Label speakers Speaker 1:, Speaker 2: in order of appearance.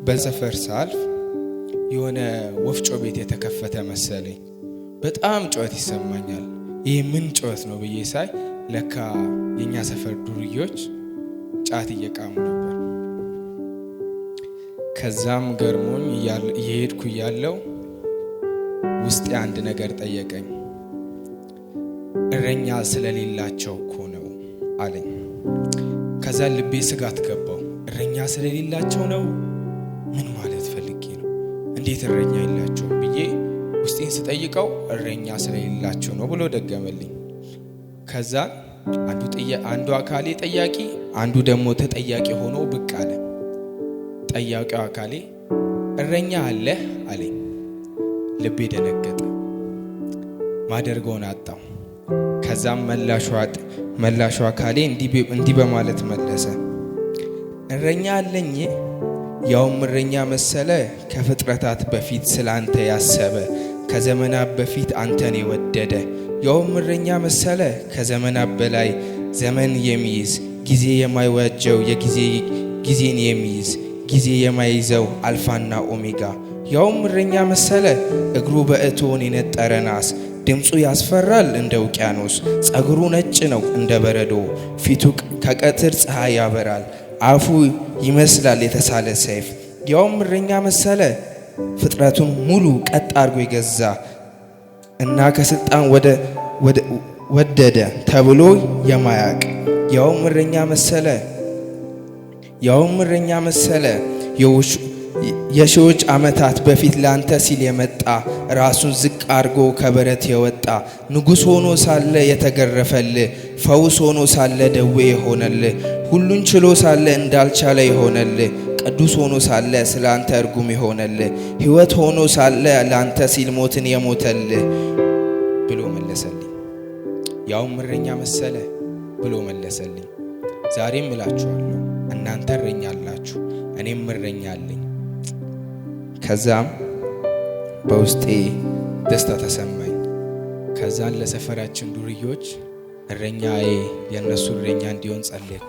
Speaker 1: በሰፈር ሳልፍ የሆነ ወፍጮ ቤት የተከፈተ መሰለኝ። በጣም ጩኸት ይሰማኛል። ይህ ምን ጩኸት ነው ብዬ ሳይ ለካ የእኛ ሰፈር ዱርዬዎች ጫት እየቃሙ ነበር። ከዛም ገርሞኝ እየሄድኩ እያለው ውስጤ አንድ ነገር ጠየቀኝ። እረኛ ስለሌላቸው እኮ ነው አለኝ። ከዛ ልቤ ስጋት ገባው። እረኛ ስለሌላቸው ነው? ምን ማለት ፈልጌ ነው? እንዴት እረኛ የላቸውም ብዬ ውስጤን ስጠይቀው እረኛ ስለሌላቸው ነው ብሎ ደገመልኝ። ከዛ አንዱ አካሌ ጠያቂ፣ አንዱ ደግሞ ተጠያቂ ሆኖ ብቅ አለ። ጠያቂው አካሌ እረኛ አለህ አለኝ። ልቤ ደነገጠ። ማደርገውን አጣው። ከዛም መላሹ አካሌ እንዲህ በማለት መለሰ። እረኛ አለኝ፣ ያውም እረኛ መሰለ ከፍጥረታት በፊት ስላንተ ያሰበ፣ ከዘመናት በፊት አንተን የወደደ፣ ያውም እረኛ መሰለ ከዘመናት በላይ ዘመን የሚይዝ፣ ጊዜ የማይዋጀው፣ የጊዜ ጊዜን የሚይዝ፣ ጊዜ የማይዘው አልፋና ኦሜጋ፣ ያውም እረኛ መሰለ እግሩ በእቶን የነጠረ ናስ፣ ድምፁ ያስፈራል እንደ ውቅያኖስ፣ ጸጉሩ ነጭ ነው እንደ በረዶ፣ ፊቱ ከቀትር ፀሐይ ያበራል፣ አፉ ይመስላል የተሳለ ሰይፍ፣ ያውም እረኛ መሰለ ፍጥረቱን ሙሉ ቀጥ አድርጎ የገዛ እና ከስልጣን ወደደ ተብሎ የማያቅ፣ ያውም እረኛ መሰለ ያውም እረኛ መሰለ የሺዎች ዓመታት በፊት ላንተ ሲል የመጣ፣ ራሱን ዝቅ አድርጎ ከበረት የወጣ፣ ንጉሥ ሆኖ ሳለ የተገረፈል፣ ፈውስ ሆኖ ሳለ ደዌ የሆነል፣ ሁሉን ችሎ ሳለ እንዳልቻለ የሆነል፣ ቅዱስ ሆኖ ሳለ ስለ አንተ እርጉም የሆነል፣ ሕይወት ሆኖ ሳለ ለአንተ ሲል ሞትን የሞተል ብሎ መለሰልኝ። ያውም እረኛ መሰለ ብሎ መለሰልኝ። ዛሬም እላችኋለሁ እናንተ እረኛ አላችሁ፣ እኔም እረኛ አለኝ። ከዛም በውስጤ ደስታ ተሰማኝ። ከዛን ለሰፈራችን ዱርዬዎች እረኛዬ የእነሱ እረኛ እንዲሆን ጸለይኩ።